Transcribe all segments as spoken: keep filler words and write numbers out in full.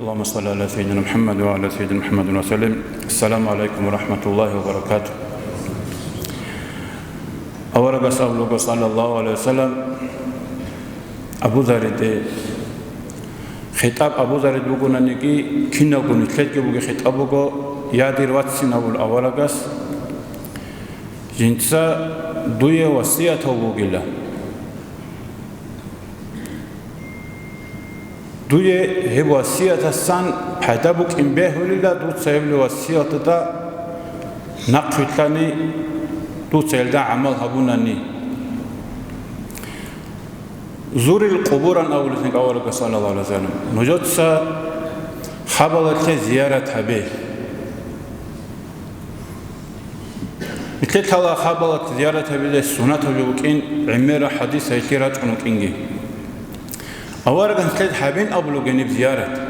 اللهم صل على سيدنا محمد وعلى سيدنا محمد وسلم. السلام عليكم ورحمة الله وبركاته. Аварагас абулеб буго, саллаллагьу гӀалайгьи ва саллам, Абу Зарриде хитӀаб, Абу Зарриде бугонаниги, киналго нилъедаги бугеб хитӀаб буго, я дир вацин абулеб аварагас, жинца дуе васиятав бугила. Дуе гьеб васиятасан пайда букӀин бегьулила, дуца гьеб васияталда нахъвилълъани, дуца гьелда гӀамал гьабунани. Зурил къубуран абулеб буго аварагас, саллаллагьу гӀалайгьи ва саллам, нужеца хабалалъе зиярат гьабе. Нилъеда лъала хабалалъе зиярат гьабизе суннатаб жо букӀин, гӀемерал хӀадис гьелъие рачӀун рукӀинги. Аварагас нилъеда гьабин абулеб буго гьеб зиярат.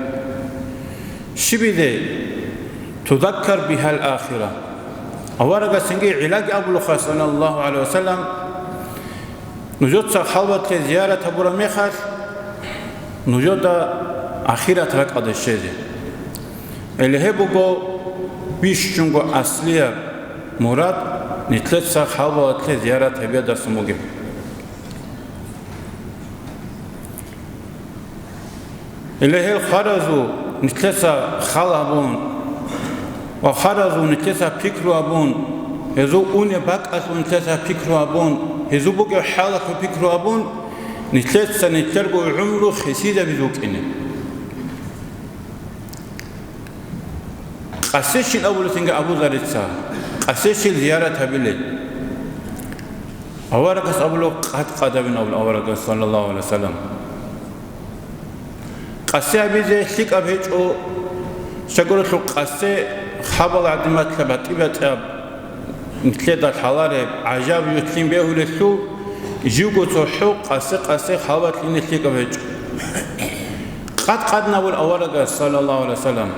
Щиб гьеб? Тузаккар бигьал ахира. Аварагас цинги гӀиллаги абулаха, саллаллагьу гӀалайгьи ва саллам, нужеца хабалалъе зиярат гьабураб мехалъ, нужеда ахират ракӀалде щвезе. Гьеле гьеб буго бищунго аслияб мурад, нилъеца хабалалъе зиярат гьабиялдасан бугеб. Гьеле гьел хваразул нилъеца хал гьабун ва хваразул нилъеца пикру гьабун, гьезул унеб бакӀалъул нилъеца пикру гьабун, гьезул бугеб хӀалалъул пикру гьабун, нилъеца нилъерго гӀумру хисизабизе букӀине. Къасещин абулеб буго Абу Заррица, къасещин зиярат гьабилел. Аварагас абулеб, къад-къадабин абулеб аварагас, саллаллагьу гӀалайгьи ва саллам. Къасе гьабизе лъикӀаб гьечӀо, щайгурелъул къасе хабал гӀадамаца батӀи-батӀияб нилъеда лъалареб гӀажаиблъун бегьулелъул, живго цохӀо къасе-къасе хабалалъ ине лъикӀаб гьечӀо. Къад-къадин абулеб аварагас, саллаллагьу гӀалайгьи ва саллам.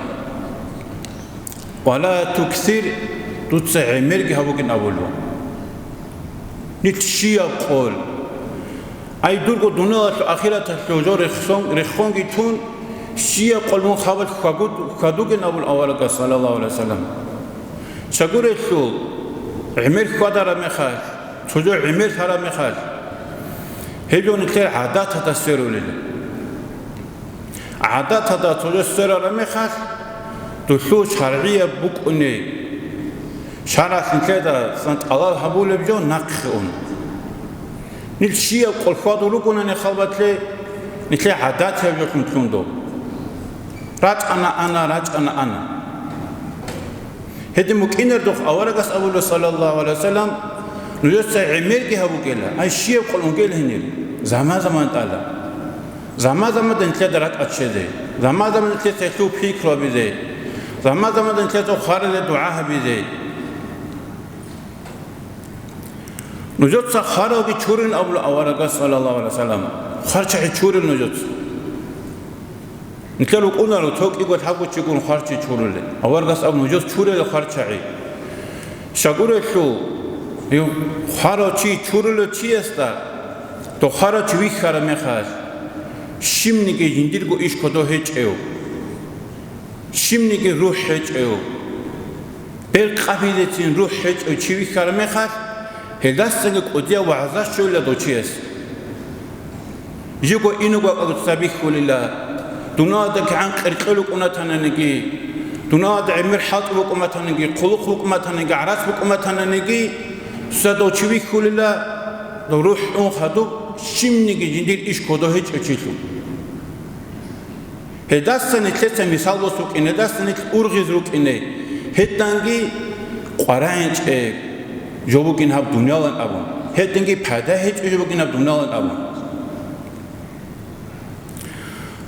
Ва ла туксир, дуца гӀемерги гьабугин абулеб. Нилъ щияб къол. Ай, дурго дуниялалъул ахираталъул жо рехсон, реххонги тун, щияб къол мун хабалалъ хьвагу-, хьвадугин абулеб аварагас, саллаллагьу гӀалайгьи ва саллам. Щайгурелъул гӀемер хьвадараб мехалъ, цо жо гӀемер лъараб мехалъ, гьеб жо нилъер гӀадаталда сверулел. ГӀадаталда цо жо сверараб мехалъ, дулъул шаргӀияб букӀунеб, шаргӀалъ нилъеда цӀан тӀалаб гьабулеб жо нахъе ун. Нилъ щияб къол хьвадулел ругонани хабалалъе, нилъер гӀадатияб жолъун лъун доб. РачӀана ана, рачӀана ана. Гьедин букӀинардухъ аварагас абула, саллаллагьу гӀалайгьи ва саллам, нужеца гӀемерги гьабугела, ай щияб къол унгел гьенир, заман-заман тӀала. Заман-заманда нилъеда ракӀалде щвезе, заман-заманда нилъеца гьелъул пикру гьабизе, заман-заманда нилъеца хваразе дугӀа гьабизе. Нужеца хваралги чурин абула аварагас, саллаллагьу гӀалайгьи ва саллам, хварчагӀи чурил нужеца. Нилъер рукӀунаро цо кӀиго лъабго чигун хварчи чурулел. Аварагас абун, нужеца чурила хварчагӀи. Щайгурелъул, гьев хварав чи чурулев чиясда, дов хварав чи вихьараб мехалъ, щибниги жиндирго иш кодо гьечӀев, щибниги рухӀ гьечӀев, бер къабилецин рухӀ гьечӀев чи вихьараб мехалъ, гьелдасаги кӀудияв вагӀза щолила дов чияс. Живго инуго акӀаго цӀа бихьулила, дуниялда кигӀан къеркьел рукӀунатананиги, дуниялда гӀемер хӀалтӀи букӀуматаниги, хъулухъ букӀуматаниги, гӀарац букӀуматаниги, цо дов чи вихьулила, дов рухӀ ун хадуб, щибниги жиндир иш кодо гьечӀев чилъун. Гьедаса нилъеца мисал босун рукӀине, гьедаса нилъ ургъизе рукӀине, гьединги къваригӀинчӀеб жо бугин гьаб дуниялан абун, гьединги пайда гьечӀеб жо бугин гьаб дуниялан абун.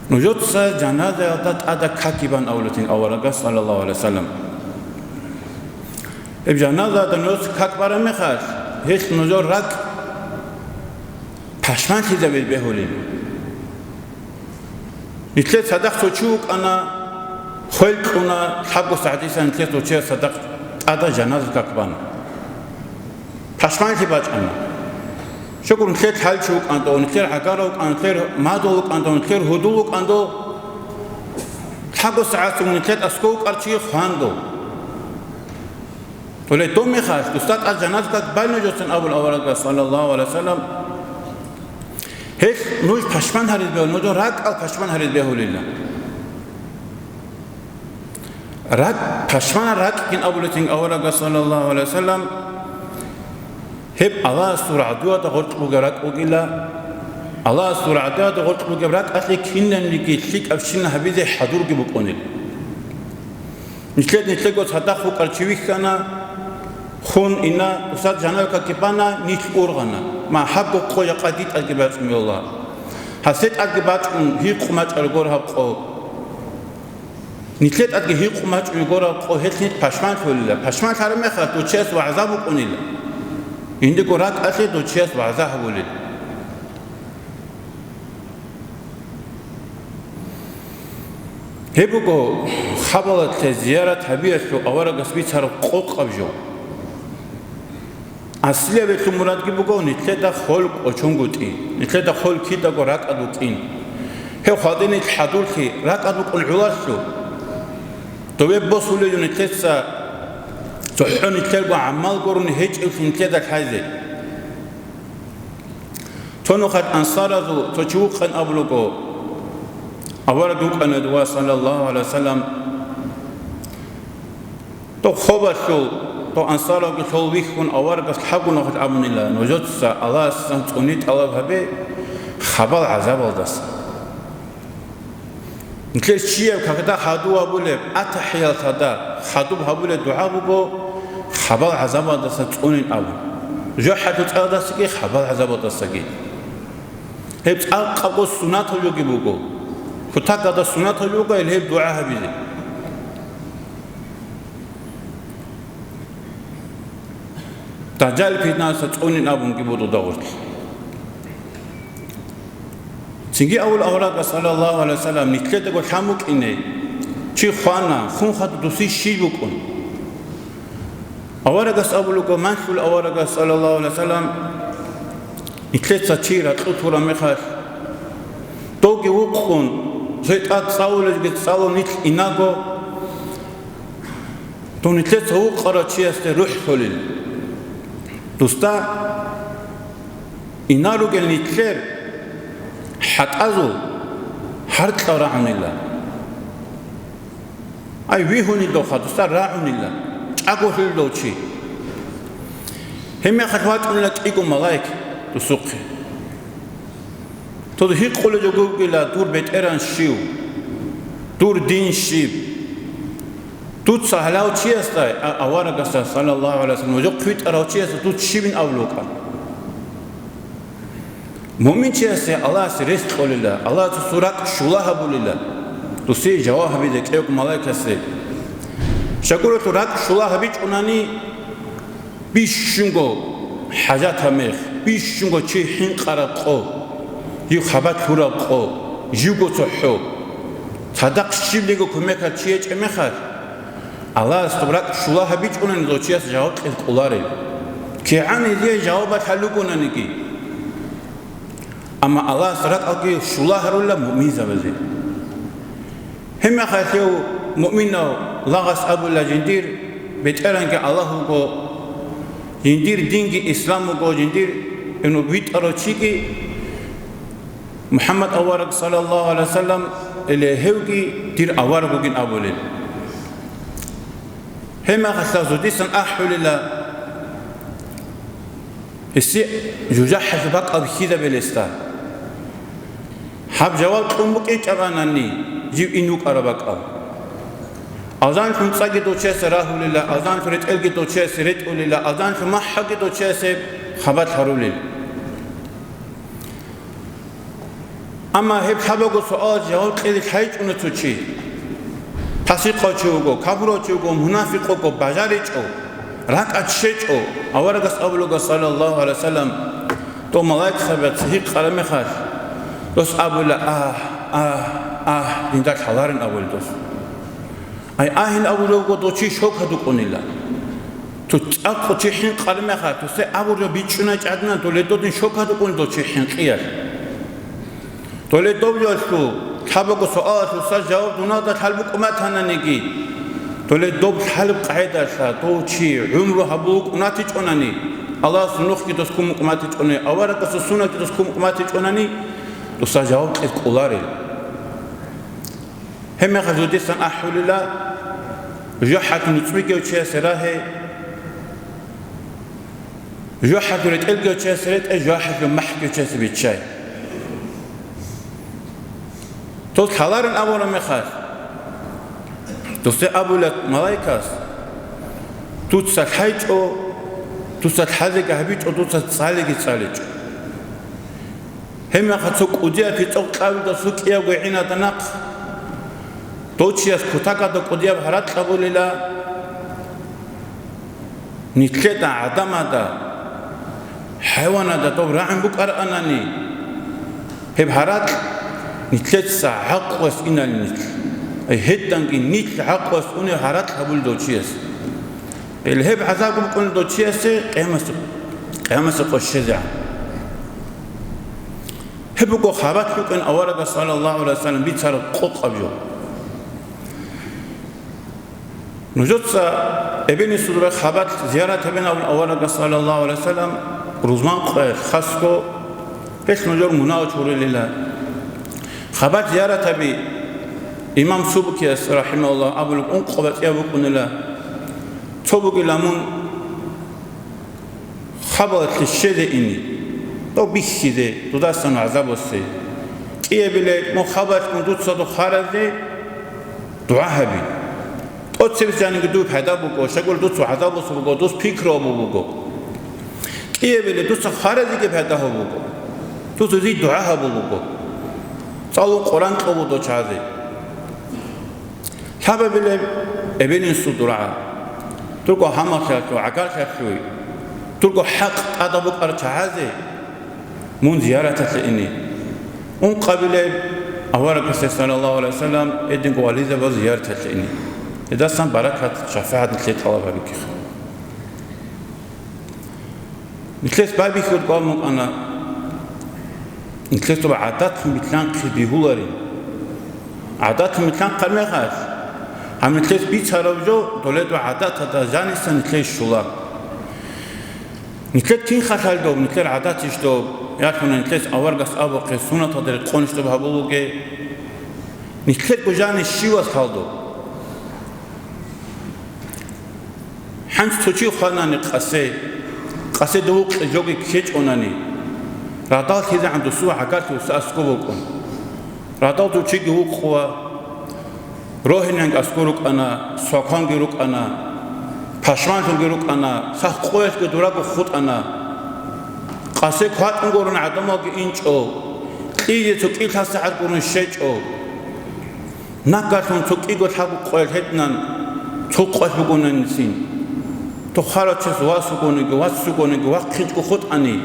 Нужеца жаназаялда тӀада какги бан абулатин аварагас, саллаллагьу гӀалайгьи ва саллам. Гьеб жаназаялда нужеца как бараб мехалъ, гьелъ нужер ракӀ пашманлъизабизе бегьулин. Нилъер цадахъ цо чи вукӀана, хвел кьуна, лъабго сагӀатиса нилъер цо чияс цадахъ тӀада жаназа как бана. Пашманлъи бачӀана. Щокъун нилъер лъалчи вукӀандав, нилъер гӀагара вукӀандав, нилъер мадул вукӀандав, нилъер гьудул вукӀандав, Лъабго сагӀат цун нилъер аскӀов вукӀарав чи хванго. Гьеле дов мехалъ, дусда тӀад жаназа как бай нужецин абун аварагас, саллаллагьу гӀалайгьи вассалам, гьелъ нуж пашман гьаризе бегьулила, нуж ракӀал пашман гьаризе бегьулила. РакӀ, пашманал ракӀгин абулетин аварагас, саллаллагьу гӀалайгьи вассалам, гьеб Аллагьасул рагӀдуялда гъоркь бугеб ракӀ бугила, Аллагьасул рагӀдуялда гъоркь бугеб ракӀалъе кинабниги лъикӀабщинаб гьабизе хӀадурги букӀунел. Нилъер-нилъего цадахъ вукӀарав чи вихьана, хун ина, усад жанавикаги бана, нилъ ургъана, ма гьабго къо жакъа дитӀаги бачӀун, йолла. Гьасде тӀадги бачӀун, гьикъу мачӀараб гуро гьаб къо. Нилъер тӀадги гьикъу мачӀун гураб къо гьелъ нилъ пашманлъулила. Пашманлъараб мехалъ дов чияс вагӀза букӀунила. Жиндиего ракӀалъе дов чияс вагӀза гьабулел. Гьеб буго хабалалъе зиярат гьабиялъул аварагас бицараб къокъаб жо. Аслияб гьелъул мурадги буго нилъеда хвел кӀочонгутӀи, нилъеда хвел кидаго ракӀад вукӀин. Гьев хвалде нилъ хӀадурлъи, ракӀад вукӀун гӀолалъу. Дове босулев нилъеца цохӀо нилъерго гӀамал гурони гьечӀевлъи нилъеда лъазе. Цо нухалъ ансаразул цо чи вукъан абулего, авараг вукӀана дова, саллаллагьу гӀалайгьи вассалам. Дов хобалъул, дов ансаравги лъол вихьун аварагас лъабго нухалъ абунила: «Нужеца Аллагьасдасан цӀуни тӀалаб гьабе хабал гӀазабалдаса». Нилъер чияв когда хадув гьабулеб, атахӀиялда хадуб гьабулеб дугӀа буго хабал гӀазабалдаса цӀунин абун. ЖохӀалъул цӀарадасаги хабал гӀазабалдасаги. Гьеб цӀакъго суннатаб жоги буго. Кутакалда суннатаб жо буго гьеб дугӀа гьабизе. Дажжал питнаса цӀунин абунги буго дагъурт. Цинги авул аварагас, саллаллагьу гӀалайгьи вассалам, нилъедаго лъан букӀине, чи хвана, хун хадуб дусин щиб букӀун. Аварагас абулего, манлъул аварагас, саллаллагьу гӀалайгьи вассалам, нилъеца чи ракьул тураб мехалъ, довги вукъун, цо тӀад цӀалулелги цӀалун нилъ инаго, дун нилъеца вукъарав чиясде рухӀ лъолил. Дусда инал ругел нилъер хӀатӀазул гьаркьал рагӀунила. Ай, вигьунилдалха дусда рагӀунила, чӀаголъулел дов чи. Гьеб мехалъ вачӀунила кӀиго малаик дусухъе. Дуда гьикъулел ругила: «Дур БетӀергьан щив? Дур дин щиб?» Дуца гьалав чиясда, а-, аварагасда, саллаллагьу гӀалайгьи вассалам, нужехъ витӀарав чиясда дуца щибин абулев вукӀа? Муъминчиясе Аллагьасе рес кьолила, Аллагьасе цо ракӀ щула гьабулила, дусие жаваб гьабизе кӀиго малаикасе. Щай гурелъул ракӀ щула гьабичӀунани, бищунго хӀажатаб мех, бищунго чи хӀинкъараб къо, жив хабалъ гьураб къо, живго цохӀо, цадахъ щибниги кумекалъ чи гьечӀеб мехалъ, Аллагьас доб ракӀ щула гьабичӀунани дов чияс жаваб кьел кӀоларел. КигӀан гьезие жавабалъ гьалугунаниги. Амма Аллагьас ракӀалги щула гьарулла муъминзабазе. Гьебмехалъ гьев муъминав лагъас абула: «Жиндир БетӀергьанги Аллагь вуго, жиндир динги ислам вуго, жиндир витӀарав чиги МухӀаммад авараг, саллаллагьу гӀалайгьи вассалам, или гьевги дир авараг вугин», — абулел. Гьебмехалъ зодисан ахӀулила. Гьесие жужахӀалъул бакӀал бихьизабе гьесда. Гьаб жаваб кьун букӀинчӀебани жив ин вукӀараб бакӀал. Азанлъун цӀаги дов чиясе рагьулила, азанлъун ретӀелги дов чиясе ретӀулила, азанлъун махӀаги дов чиясе хабалъ гьарулел. Амма гьеб лъабабго суалалъе жаваб кьезе лъайчӀуна цо чи. Пасикъав чи вуго, капурав чи вуго, мунафикъ вуго, бажаричӀо, ракӀалъ щвечӀо, аварагас абулего, саллаллагьу гӀалайгьи вассалам, дов малаикзабаз гьикъараб мехалъ, дос абула: «Агь, агь, агь, жинда лъаларин», — абулел дос. Ай, агьин абулев вуго дов чи щокад вукӀунила. Цо цӀакъго чи хӀинкъараб мехалъ, досде абураб бичӀчӀунай чӀадинан, доле додин щокад вукӀунел дов чи хӀинкъиялъ. Доле дов жоялъул Лъабаго суалалъуса жаваб дуналда лъалбукӀун батананиги, доле доб лъалеб къагӀидалъа дов чи гӀумру гьабулукӀун ватичӀонани, Аллагьас нухги дос кумукӀун ватичӀонани, аварагасул суннатги дос кумукӀун ватичӀонани, дуса жаваб кьез кӀоларел. Гьебмехалъ жодесан ахӀулила, жохӀалъул нуцӀбигев чиясе рагье, жохӀалъул ретӀелгев чиясе ретӀе, жохӀалъул махӀгев чиясе биччай. Дос лъаларин абураб мехалъ, досде абула малаикас: «Дуца лъайчӀо, дуца лъазеги гьабичӀо, дуца цӀалеги цӀаличӀо». Гьебмехалъ цо кӀудияб пицӀокь кьабилдасул кӀиябго гӀинада нахъ дов чияс кутакалда кӀудияб гьаракь гьабулила, нилъеда, гӀадамада, хӀайванада доб рагӀун букӀараанани, гьеб гьаракь нилъеца гӀакълуялъ инали нилъ. Ай гьединги нилъ гӀакълуялъ унеб гьаракь гьабулел дов чияс. Гьел гьеб гӀазаб букӀунел дов чиясе къиямас-, къиямасеб къо щвезегӀан. Гьеб буго хабалъ букӀин аварагас, саллаллагьу гӀалайгьи вассалам, бицараб къокъаб жо. Нужеца эбел-инсуда хабалъ зиярат гьабин абун аварагас, саллаллагьу гӀалайгьи вассалам, рузман къоялъ хасго, гьелъ нужер мунагьал чурилила. Хабалъ зиярат гьаби, имам Субкияс, рахӀимагьуллагь, абулеб ункъо батӀияб букӀунила. Цо бугила мун хабалъе щвезе ине, дов бихьизе, дудасан гӀазаб босе. КӀиябилеб мун хабалъ мун дуца духъ гьаразе дугӀа гьаби. ТӀоцебесанги дуе пайда буго, щайгурелъул дуца гӀазаб босун буго, дус пикру гьабун буго. КӀиябилеб дуца хваразеги пайда гьабун буго. Дуца зий дугӀа гьабун буго. ЦӀалун Къуран кьобу дов чагӀазе. Лъабабилеб эбел-инсул дургӀа, дурго гьамалъиялъул, гӀагарлъиялъул, дурго хӀакъ тӀадаб букӀарал чагӀазе мун зияраталъе ине. Ункъабилеб аварагасде, саллаллагьу гӀалайгьи вассалам, гьединго вализабаз зияраталъе ине. Гьедасан баракат, шафагӀат нилъее тӀалаб гьабикеха. Нилъеца байбихьулеб гьабун букӀана, нилъеца гӀадатлъун билълъанхъи бигьуларин. ГӀадатлъун билълъанхъараб мехалъ, гьаб нилъеца бицараб жо доледул гӀадаталда жаниса нилъее щола. Нилъер кинха лъалдоб, нилъер гӀадатищ доб, ялъуна нилъеца аварагас абухъе, суннаталда рекъонищ доб гьабулуге, нилъерго жанис щивас лъалдоб. ХӀанчӀ цо чи хванани къасе, къасе дов вукъе жоги ккечӀонани, радал лъизегӀан дусул гӀагарлъи уса аскӀоб букӀун. Радал дов чиги вукъула, рогьинанги аскӀор рукӀана, сваканги рукӀана, пашманлъунги рукӀана, сах къоялъги дурго хутӀана. Къасе кватӀун гурун гӀадамалги инчӀо, кьизе цо кӀиго сагӀат гурун щечӀо. Нагагьлъун цо кӀиго лъабго къоялъ гьединан, цо къоялъ бугонанцин. Тухарав чияс вас вугониги, вац вугониги, вахъинчӀго хутӀани,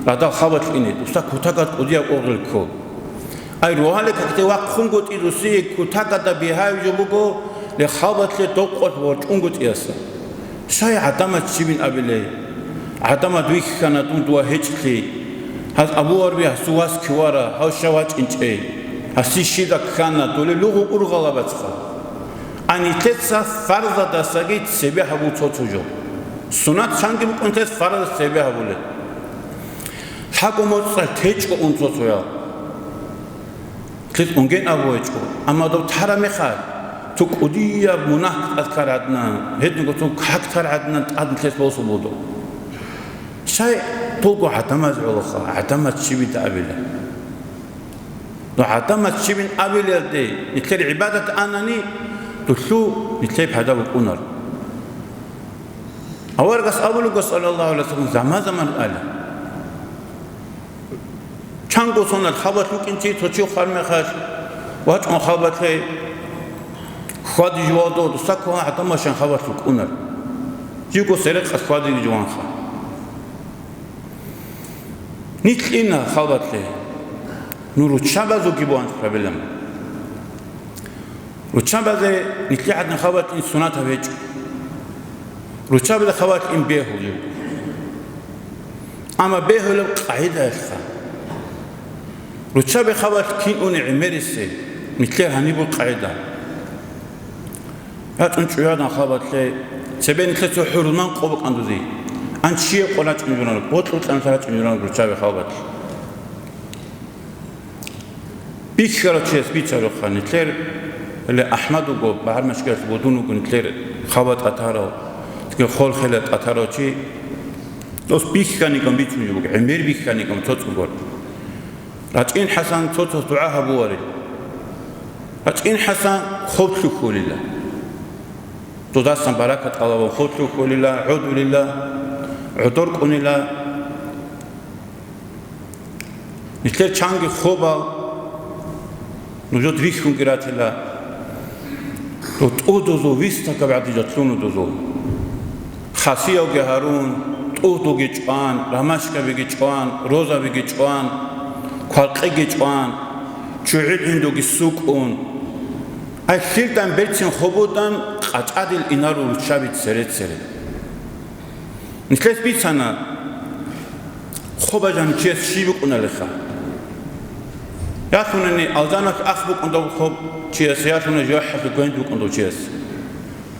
радал хабалъ ине, дуса кутакалда кӀудияб къо гьел кко. Ай, рогьалил какде вахъунгутӀи дусие кутакалда бигьаяб жо буго, гьел хабалъе дов къоялъ ворчӀунгутӀияса. Щай гӀадамаз чибин абилей? ГӀадамаз вихьана дун дова гьечӀлъи. Гьаз абуарби гьасул вас кивара, гьав щай вачӀинчӀей? Гьасие щиб ккана, доле лугьу ургъалабацха. А нилъеца фарзадасаги цебе гьабул цо-цо жо. Сунат чанги букӀун нилъеца фарзадаса цебе гьабулел. Лъабго моцӀалъ течӀо ун цо-цоял. Нилъеца унген абу гьечӀо, амма доб тараб мехалъ, цо кӀудияб мунагь тӀад ккараб гӀадинан, гьединго цо как тараб гӀадинан тӀад нилъеца босун буго. Щай долго гӀадамаз гӀолоха, гӀадамаз чибин абила. Но гӀадамаз чибин абилалде нилъер гӀибадат анани, дулъул нилъее пайда букӀунар. Аварагас абулеб, саллаллагьу гӀалайгьи вассалам, заман-заман ала. Чанго сонал хабалъ вукӀин чи, цо чи хвараб мехалъ, вачӀун хабалъе хьвади-жувалда дуса ккола гӀадамал щай хабалъ вукӀунар. Живго сверекъалъ хьвадиги-жуванха. Нилъ ина хабалъе. Ну руччабазулги бугӀан проблема. Руччабазе нилъер гӀадин хабалъ ин сунат гьабичӀо. Руччабазе хабалъ ин бегьулеб. Амма бегьулеб къагӀидаялъха. Руччабе хабалъ кин уни гӀемерисел? Нилъер гьаниб буго къагӀида. РачӀун чӀуядан хабалъе, цебе нилъер цо хӀурман къо букӀан дузе. Ан чияв къо рачӀун журан, бокьулъан рачӀун журан руччаби хабалъ. Бихьарав чияс бицарухъа нилъер, гьеле АхӀмад вуго, БагӀармашкаялъ будун вуго нилъер хабал тӀатарав, цинги хол-хелал тӀатарав чи. Дос бихьаникӀун бицун буго, гӀемер бихьаникӀун цо-цо гор. РачӀин ХӀасан цо-цос дугӀа гьабуварил. РачӀин ХӀасан хоб лъухьулила. Дудасан баракат тӀалабун хоб лъухьулила, гӀодулила, гӀодор кӀунила. Нилъер чанги хобал нужед рихьунги ратила. Дов тӀудузул вистакаб гӀадижатлъун дузул. Хасиявги гьарун, тӀугьдуги чӀван, ромашкабиги чӀван, розабиги чӀван, квалкъиги чӀван, ччугӀил гӀундуги сукӀун. Ай, лъилдан берцин хобудан къачӀадил инарул руччаби цере-цере. Нилъелъ бицана, хобал жанив чияс щиб букӀуналиха. Ялъунани алжаналъ ах букӀундав хоб чияс, ялъуна жохӀалъув гвенд букӀундав чияс.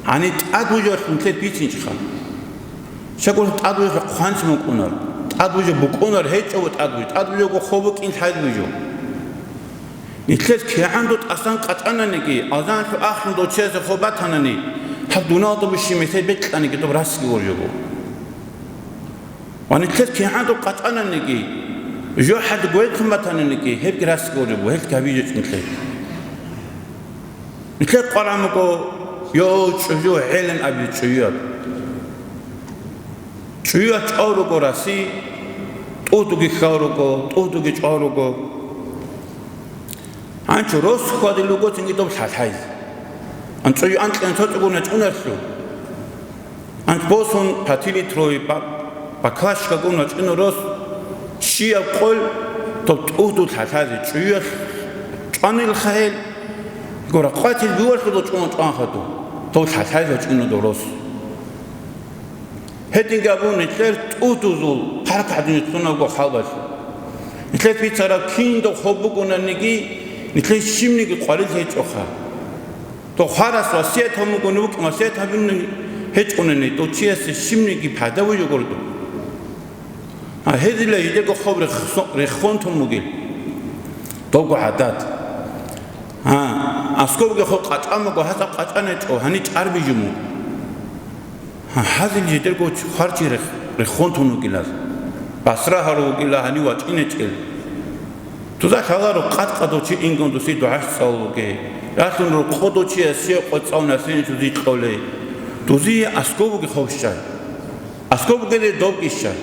Гьаниб тӀад вужавлъун нилъер бицинчӀха. ЩакӀур тӀад вужа хъванцӀ букӀунар, тӀад вужа букӀунар гьечӀого тӀад вужа, тӀад вужаго хоб букӀин лъай вужу. Нилъер кигӀан дов тӀасан къачӀананиги, алжаналъув ахлъун дов чиясе хоб батанани, гьаб дуналда бищи месед бекьаниги доб расги воржого. Ва нилъер кигӀан дов къачӀананиги, жо хӀад гведлъун батананиги, гьебги расги воржого, гьелъги гьабижечӀ нилъер. Нилъер къваран буго, йо, чӀужу гӀелин абизе чӀужуяб. ЧӀужуяб чӀвал руго раси, тӀугьдуги хьал руго, тӀугьдуги чӀвал руго. Гьанчо рос хьвадил руго цинги доб лъалъайзе. АнцӀуй анкьен цо цӀугун гьечӀунарлъу. АнцӀ босун пятилитровый ба-, баклашкагун гьечӀуна рос, щияб къол доб тӀугьдул лъалъайзе, чӀужуялъ чӀванилха гьел, гора къватил бивалъудал чӀун чӀван хадуб, дов лъалъайзе гьечӀуна дов рос. Гьединги абун, нилъер тӀудузул парк гӀадинилъун вуго халбалъ. Нилъер бицараб киндав хоб бугонаниги, нилъер щибниги къварил гьечӀоха. Дов хварас васият гьабун вугони вукӀин, васият гьабунани гьечӀунани, дов чиясе щибниги пайда вуйогур дов. А гьезила жидего хоб рехсо-, рехсон тун бугел. Довго гӀадат. А, аскобги хоб къачӀан буго, гьасаб къачӀан гьечӀо, гьани чӀарбижун буго. Гьазил жидерго хварчи рехсон тун вугилан. Басра гьарун вугила гьанив вачӀинечӀел. Дуза лъаларо къад-къадав чи ингун дуси дугӀаш цӀалулги. Ялъун рукъодав чиясе къо цӀав насин дузи кьолей. Дузие аскобуги ховщай. Аскобугели добги щай.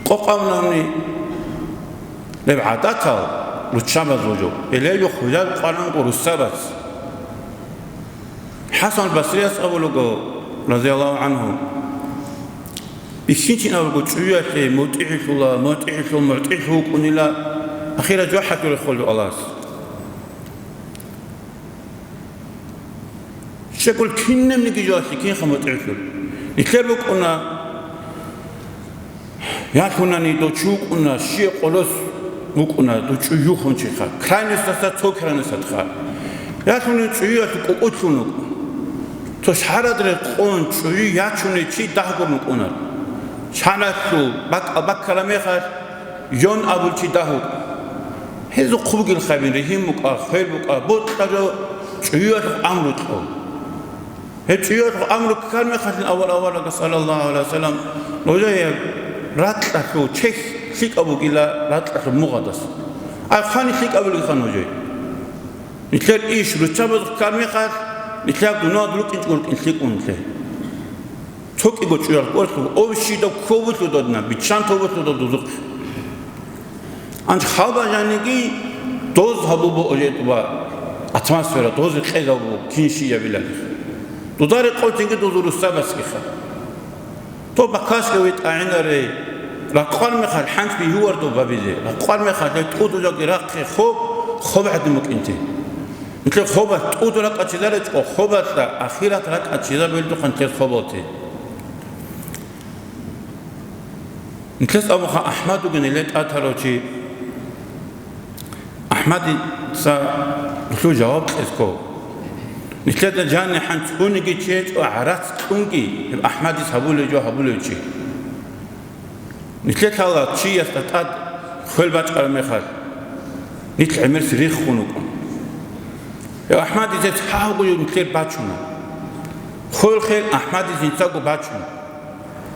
Къокъавнавни гьеб гӀадатал руччабазул жо, гьеле хвезаб къваранго руссабаз. ХӀасан Басриялъ абулаго, разияллагьу гӀангьу, бихьинчинаб руго чӀужуялъе мутӀигӀлъула, мутӀигӀлъул, мутӀигӀлъу вукӀунила, ахират жо хӀакъире холев Аллагьас. Щекъул кинабниги жоялъе кинха мутӀигӀлъул. Нилъер букӀуна, ялъунани дов чи вукӀуна, щие къолос вукӀуна, дов чӀужу хунчиха, крайностаса цо крайностатха. Ялъуни чӀужуялъе кӀукӀулъун вукӀун. Цо шагьаралда рекъон чӀужу ячуней чи дагьгун вукӀуна. Шагьаралъул бакӀ-, баккараб мехалъ, жон абул чи дагьур. Гьезухъ бугел хабин ригьин букӀа, хвел букӀа, бокьарав чӀужуялъухъ амру кьо. Гьеб чӀужуялъухъ амру ккар мехалъин авар аварага, саллаллагьу гӀалайгьи вассалам, нужее ракьалъул чехь лъикӀаб бугила ракьалъул мугъадас. Ай, хъани лъикӀабилгиха нужее. Нилъер иш руччабазухъ ккар мехалъ, нилъер дунал рукӀинчӀо рукӀин лъикӀун нилъее. ЦокӀиго чӀужуялъ кӀолъуб, ов щидав ккобулъудадна, биччан тобулъудал дузухъ. Анч халба жаниги доз гьабубо ожетӀ ва атмосфера, дозе къезабу кинщиябилалихъ. Дуда рекъолтинги дузу руссабасгиха. То бакашка витӀагӀинаре, ракъвар мехалъ хӀанч бигьувардо бабизе, ракъвар мехалъ гьеб тӀудулаги рахъе хоб, хоб гӀадин букӀинти. Нилъер хобалъ тӀуд ракӀа чизаричӀо, хобалъа ахират ракӀа чизабилдухъан нилъер хобалти. Нилъес абуха АхӀмад вугин гьеле тӀатарав чи. АхӀмадица гьелъул жаваб кьезе ккола. Нилъеда жаниб гьанже цониги чи гьечӀо гӀарац кьунги, гьеб АхӀмадица гьабулеб жо гьабулев чи. Нилъер лъала чиясда тӀад хвел бачӀараб мехалъ, нилъ гӀемерисеб риххун рукӀун. Гьев АхӀмадица гьеб цӀакъго жо нилъер бачуна. Хвел-хвел АхӀмадица жинцаго бачуна.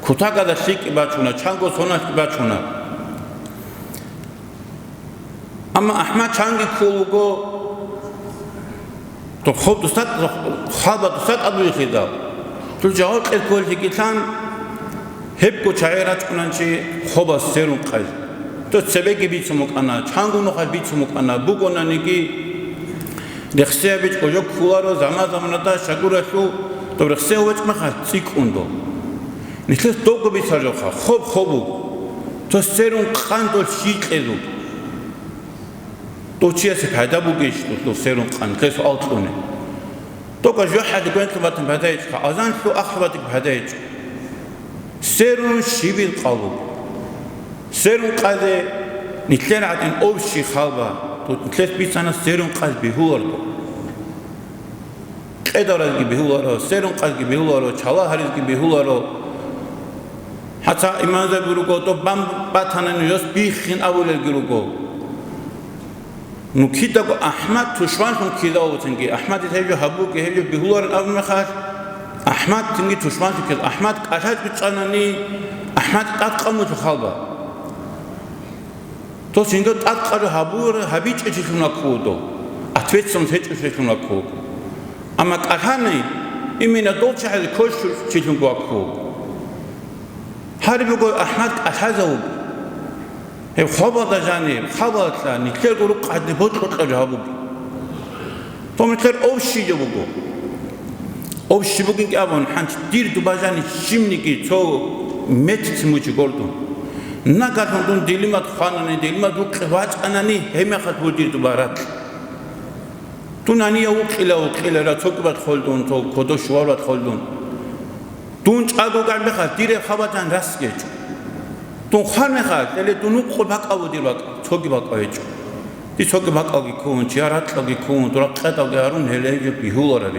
Кутакалда лъикӀаб бачуна, чанго соналъги бачуна. Амма АхӀмад чанги кколеб буго, то хоб дусат-, халба дусат абулелъидал, цо жаваб кьезе кколелъиги лъан, гьебго чагӀи рачӀунан чи хобалъ сверун къазе. То цебеги бицун букӀана, чанго нухалъ бицун букӀана, бугонаниги, рехсей бичӀого жо кколаро заман-заманалда щагуралъул, доб рехсей гьечӀеб мехалъ цӀикӀкӀун доб. Нилъеца добго бицараб жоха, хоб хоб буго. То сверун къан дол щий кьезул. Дов чиясе пайда бугищ дов сверун къан? Нилъер суал кьуна. Дов жо хӀалихьи гвенлъун батани пайда гьечӀо, азан лъун ахлъун батаниги пайда гьечӀо. Сверун щибил къал буго. Сверун къазе нилъер гӀадин общий халба, дов нилъеца бицана сверун къазе бегьуларо дов. Кьедаразги бегьуларо, сверун къазги бегьуларо, чала гьаризги бегьуларо. ХӀатта имамзаби руго, доб бан батани, гьес биххин абулелги руго. Ну, кидаго АхӀмад тушманлъун ккезавуцинги, АхӀмадица гьеб жо гьабуге, гьеб жо бегьуларин абун мехалъ, АхӀмад цинги тушманлъун ккеза. АхӀмад кӀалъазе чӀванани, АхӀмад тӀадкъамулъ халба. Дос жинда тӀадкъазе гьабура, гьабичӀев чилъун ваккун вуго, ответственность гьечӀев чилъун ваккун вуго. Амма кӀалъани, именно дол чагӀазе квешав чилъун ваккун вуго. Гьариб буго АхӀмад кӀалъазавуго. Гьеб хобалда жаниб, хабалда нилъерго рукъ гьадин бокьукьазе гьабуге. Дов нилъер общий жо буго. Общий бугинги абун, гьанже дир дуба жаниб щибниги цо метицин мучи гордун. Нагагьлъун дун дилимат хванани, дилимат вукъи вачӀанани, гьеб мехалъ буго дир дуба ракь. Дун гьанияв вукъила, вукъила, цогибат хвел дун, цо кодо щварабат хвел дун. Дун чӀаго вукӀараб мехалъ, дир гьеб хабалъ рас гьечӀо. Дун хвараб мехалъ, гьеле дун вукъулеб бакӀ буго дир бакӀ, цоги бакӀ гьечӀо. Дир цоги бакӀалги ккун, чияр ракьалги ккун, дур ракьалги гьарун, гьеле гьеб бегьулараб.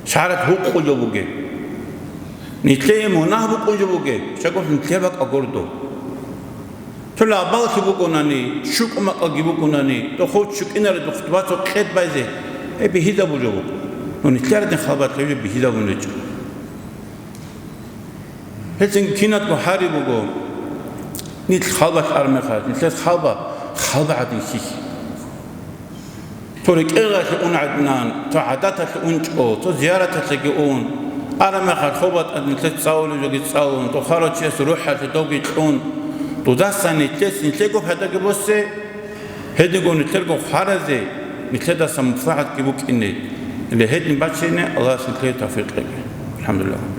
ШаргӀалъ гьукъулеб бугеб. Нилъее мунагь букӀунеб бугеб, щай гурелъул нилъер бакӀ гьоркьоб. Цо лъабаллъи букӀунани, щукӀун бакӀалги букӀунани, дохъов чукӀинареб духъ дуба цо къед байзе, гьеб бихьизабулеб буго. Ну, нилъер гӀадин халбалъ гьеб жо бихьизабун гьечӀо. Гьелъин киназго гьари буго, нилъ халбалъ араб мехалъ, нилъер халба, халба гӀадин хьихье. Цо рекӀелалъе ун гӀадинан, цо гӀадаталъе унчӀо, цо зияраталъеги ун, араб мехалъ хобалда тӀад нилъер цӀалулеб жоги цӀалун, цо хварав чияс рухӀалъе довги кьун, дудасан нилъес нилъего пайдаги босе, гьединго нилъерго хваразе нилъедаса муслагӀатги букӀине, гьедин бачине Аллагьас нилъее тавфикъ кьеги. АлхӀамдулиллагь.